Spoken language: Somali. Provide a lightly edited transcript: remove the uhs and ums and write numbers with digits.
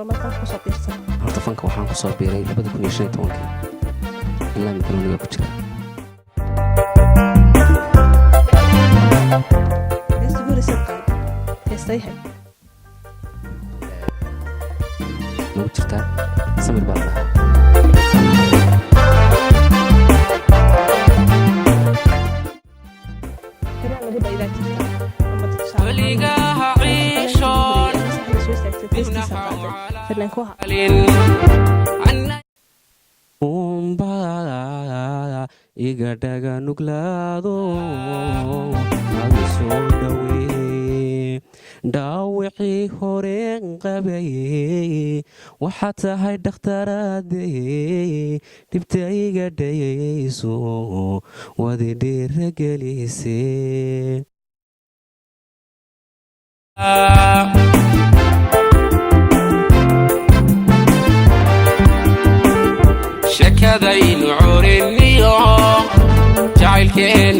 Goormaad fanka kusoo biirtay? Horta fanka waxaan kusoo biiray 2015-kii, ilaa imikana weligaa ku jira. Heesta ugu horreysay qaad heestayhay? Nagu jirtaa, Samir baa la dhahaa. Fanaan lagu daydaa jirta ama tusaale Weligaa ha ciishoon. soo istaagtay, heestiisa qaaday, fanaanku ahaa? Unbaa iga dhaga nuglaado, adu soo dhawee dhaawicii horeen qabayey. Waxaad tahay dhakhtaraadee dhibta iga dhayayso, wadi dhiira gelisee. Sheekadaynu curiniyo jacaylkeen.